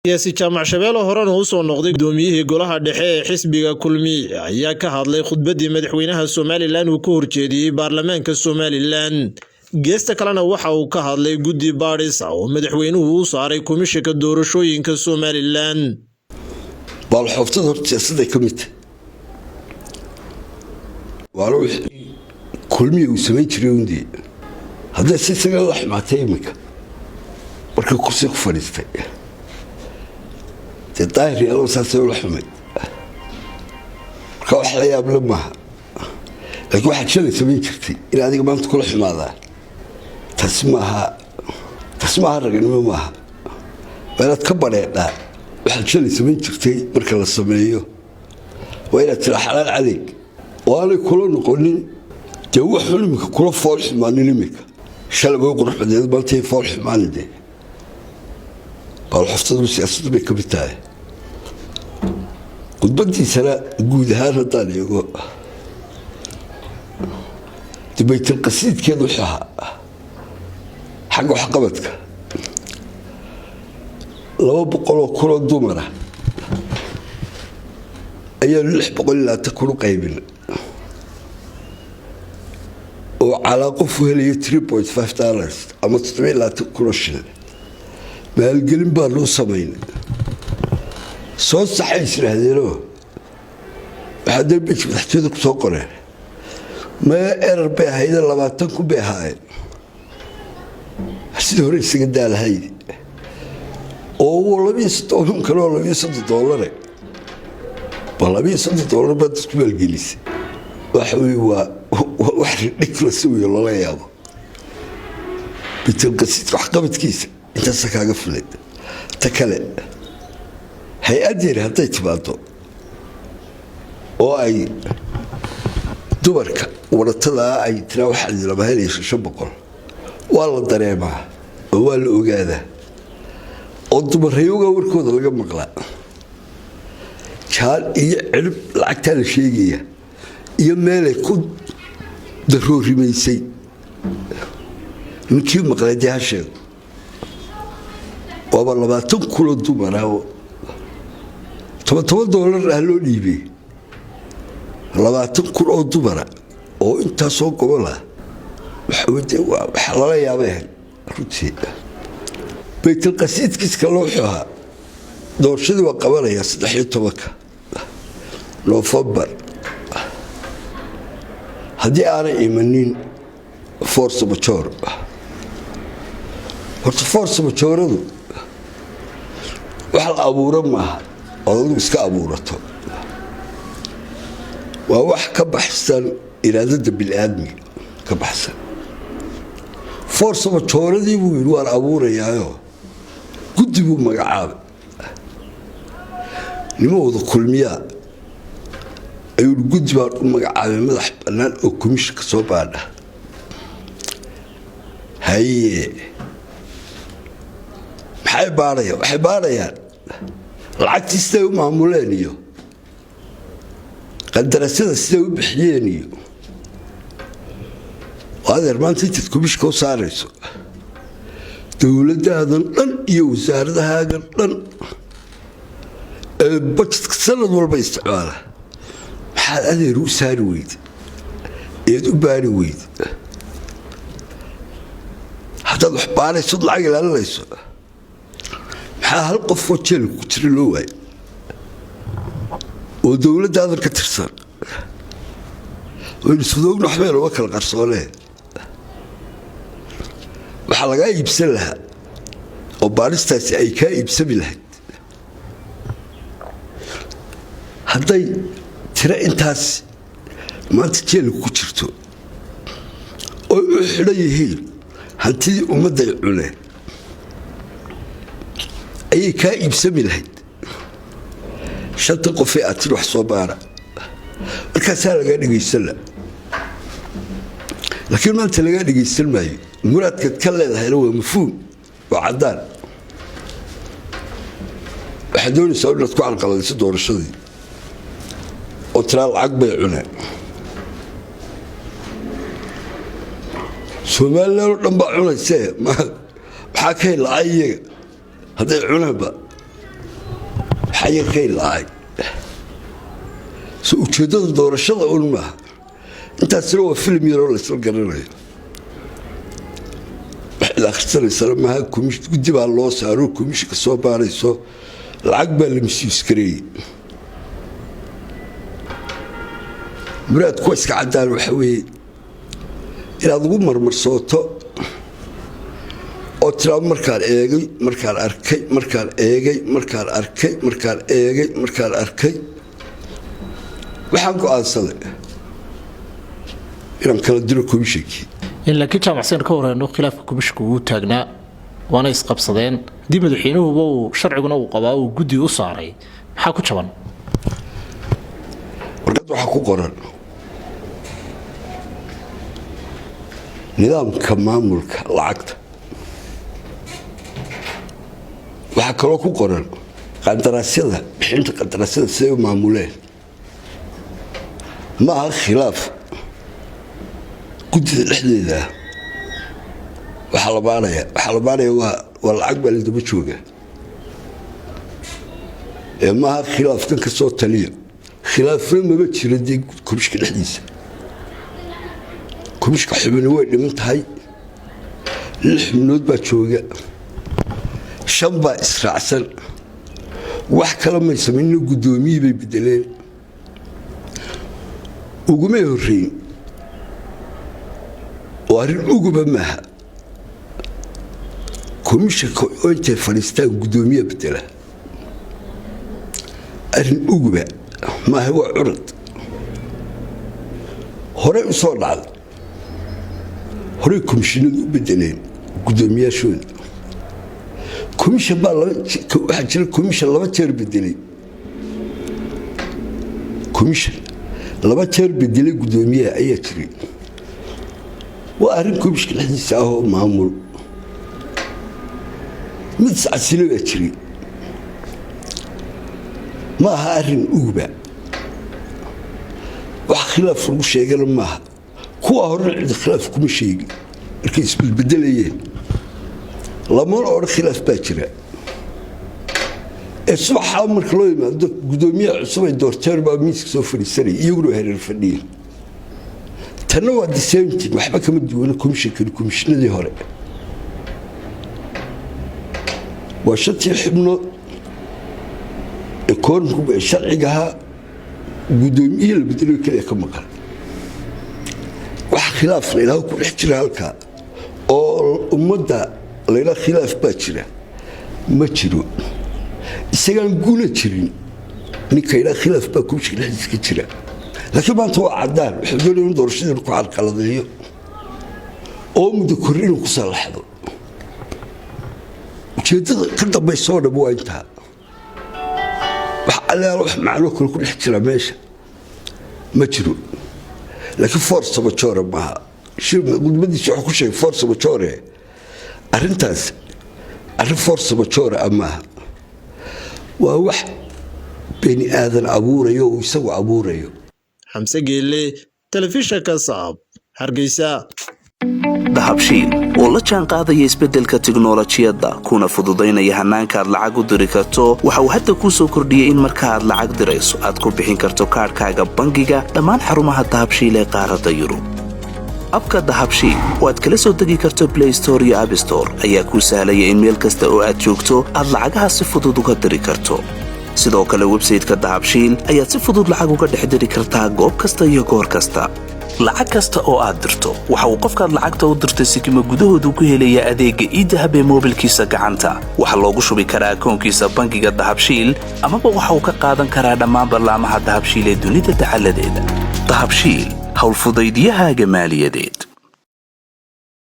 Siyaasi Jaamac Shabeelle, horena u soo noqday gudoomiyihii golaha dhexe ee xisbiga Kulmiye, ayaa ka hadlay khudbadii madaxweynaha Somaliland uu ka horjeediyey baarlamaanka Somaliland. Geesta kalena waxa uu ka hadlay guddi baadhis ah oo madaxweynuhu u saaray komishanka doorashooyinka Somaliland. Baalxooftada horta siyaasadday ka mid tahay, waana wixii Kulmiya uu samayn jiray undii. Hadday si isaga la xumaatay iminka markii kursi ku fadhiistay, dee Daahir Yaalo saasay ula xumayd. Marka wax la yaable maaha, laakiin waxaad shalay samayn jirtay in adiga maanta kula xumaadaa, taasi maaha, taasi maaha raganimo maaha. Waa inaad ka badheedhaa waxaad shalay samayn jirtay. Marka la sameeyo waa inaad tira xalaal cadeeg oo aanay kula noqonin. Dee waxun iminka kula fool xumaanin, iminka shalay way qurux badneed, maantay fool xumaanin. Dee baalxoftadu siyaasaddu bay ka mid tahay. Khudbadiisana guud ahaan haddaan eego, de baytalqasiidkeedu wuxuu ahaa xagga waxqabadka. 200,000 oo dumara ayaanu 620,000 u qaybin oo calaa qofu helaya $3.5 ama 27,000 oo shilin. Maalgelin baa loo samaynay. Soo saxay is idhaahdeenoo waxaa darbej madaxtooyada ku soo qoreen, maya, erar bay ahaydeen, 20,000 bay ahaayeen. Sidii hore isaga daalahayd oo 32 kale oo $32, ba $32 baa dadku maalgelisay. Waxa wey, waa wax ridiculous wey, loola yaabo. Bitalqasiidka waxqabadkiisa intaasa kaaga filay. Ta kale, hay-addeeni hadday timaado oo ay dumarka waratada ay tiraa waxaa idinlama helayso 500, waa la dareemaa oo waa la ogaadaa oo dumarayowga warkooda laga maqlaa. Jaal iyo cirib lacagtaa la sheegaya iyo meelay ku daroorimaysay, ninkii maqlay dee ha sheego. Waaba 20,000 oo dumara oo toban toban doolar ah loo dhiibay, 20,000 oo dumara oo intaasoo gobola, waxa lala yaabay ahayd runtii. Baytalqasiidkiis kale wuxuu ahaa doorashadii waa qabanaya 13-ka Noofembar haddii aanay imanin force majeure. Horta force majeure-adu wax la abuuro maaha ood adigu iska abuurato, waa wax ka baxsan iraadada bini-aadmiga ka baxsan. Force majeure-adii buu yidhi waan abuurayaayo, guddi buu magacaabay, nima wada Kulmiyaa ayuu guddi baan u magacaabay madax bannaan oo komishanka soo baadha. Haye, maxay baadhayaan? Waxay baadhayaan lacagtii siday u maamuleen iyo qandarasyada siday u bixiyeen. Iyo adeer, maanta intaad komishanka u saarayso dowladaadan dhan iyo wasaaradahaagan dhan ee budget-ka sanad walba isticmaala, maxaad adeer u saari weyda eed u baari weyda? Haddaad wax baarayso, lacag ilaalinayso, maxaa hal qofoo jeelka ku jira loo waayo oo dowladdaadan ka tirsan? Waynu sudoogna, waxbay looma kala qarsoonee. Waxaa lagaa iibsan lahaa oo baadhistaasi ay kaa iibsami lahayd hadday tiro intaas maanta jeelka ku jirto oy u xidhan yihiin hantidii ummadday cuneen ayay kaa iibsami lahayd. Shanta qofee aad tir wax soo baara, markaasaa lagaa dhegaysan la, laakiin maanta lagaa dhegaysan maayo. Muraadkaad ka leedahayna waa mafhuum, waa caddaan. Waxaad doonaysaa inaad ku carqaladayso doorashadii oo tiraa lacag bay cuneen. Somalilan oo dhan baa cunaysee, maxaa ka hel lacag iyaga hadday cunaanba? Xayirkay la-ay so ujeeddada doorashada un maaha. Intaasina waa filim yaroo laysla garanayo, wax ila akhrisanaysana maaha. Guddi baa loo saaro komishinka soo baarayso, lacag baa la misuse gareeyey. Muraad kuwa iska caddaan waxa weeye inaad ugu marmarsooto oo tiraado markaan eegay, markaan arkay, markaan eegay, markaan arkay, markaan eegay, markaan arkay, waxaan go-aansaday inaan kala diro komishinkii. Laakiin jaamacsan ka horeyno, khilaafka komishinku wuu taagnaa, waana isqabsadeen. Haddii madaxweynuhuba uu sharciguna uu qabaa uu guddi u saaray, maxaa ku jaban? Warqadda waxaa ku qoran nidaamka maamulka lacagta. Waxaa kaloo ku qoran qandaraasyada, bixinta qandaraasyada siday u maamuleen. Ma aha khilaaf guddida dhexdeeda. Waxaa la baanaya, waxaa la baanaya waa lacag baa la daba jooga ee maaha khilaafkan ka soo taliya. Khilaafna maba jiro dee komishka dhexdiisa. Komishka xubini way dhiman tahay, 6 xubnood baa jooga, 5 baa israacsan. Wax kale may samayno, guddoomiyii bay bedeleen, ugumay horreyn oo arrin uguba maaha. Komishanka oo intay fadhiistaan guddoomiyaa bedela arrin uguba maaha, waa curad horey u soo dhacday. Horey komishinadu u bedeleen guddoomiyaashooda. Komishan baa waxaa jira komishan 2 jeer bedelay, komishan 2 jeer bedelay guddoomiyaha ayaa jiray. Waa arrin komishka dhexdiisa ah oo maamul. Mid iscasilo baa jiray. Ma aha arrin uguba, wax khilaaf lagu sheegana maaha. Kuwa horena cid khilaaf kuma sheegin markay isbedbedelayeen, lamana odhan khilaaf baa jira. Ee subaxaa marka loo yimaado guddoomiyaha cusub ay doorteen baa miiska soo fadhiisanaya, iyaguna waa hareer fadhiyeen. Tanna waa the same thing, waxba kama duwana komishinkani komishinadii hore. Waa 5tii xubnood ee koormku ee sharciga ahaa, guddoomiyihii la bedelayo keliya ka maqan. Wax khilaaf la ilaahu ku dhex jira halkaa oo ummadda layla khilaaf baa jira ma jiro. Isagaan guula jirin ninka ilaa khilaaf baa komishinka dhexdiisa ka jira. Laakiin maanta waa caddaan, wuxuu doonaya in doorashadii ku carqaladeeyo oo muddo korri inuu ku sallaxdo. Ujeeddada ka dambaysa oo dham waa intaa. Wax allaala wax macno kale ku dhex jira meesha ma jiro. Laakiin force majeure maaha. Khudbadiisa wuxuu ku sheegay force majeure. Arrintaas arrin force majeure ah maaha, waa wax bani aadan abuurayo oo isagu abuurayo. Xamse Geelle, telefishinka Saab, Hargeysa. Dahabshiil oo la jaan qaadaya isbeddelka tiknolojiyadda kuna fududaynaya hannaanka aad lacag u diri karto, waxa uu hadda kuu soo kordhiyey in marka aad lacag dirayso aad ku bixin karto kaadhkaaga bangiga dhammaan xarumaha Dahabshiil ee qaaradda Yurub. Abka Dahabshiil oo aad kala soo degi karto Play Store iyo App Store ayaa kuu sahlaya in meel kasta oo aad joogto aad lacagaha si fudud uga diri karto. Sidoo kale website-ka Dahabshiil ayaad si fudud lacag uga dhex diri kartaa goob kasta iyo goor kasta. Lacag kasta oo aad dirto waxa uu qofkaad lacagta u dirtay sikimo gudahoodu ku helayaa adeegga iDahab ee moobilkiisa gacanta. Waxaa loogu shubi karaa akoonkiisa bangiga Dahabshiil, amaba waxa uu ka qaadan karaa dhammaan ballaamaha Dahabshiil ee dunida dacaladeeda. Dahabshiil, howlfudaydiyahaaga maaliyadeed.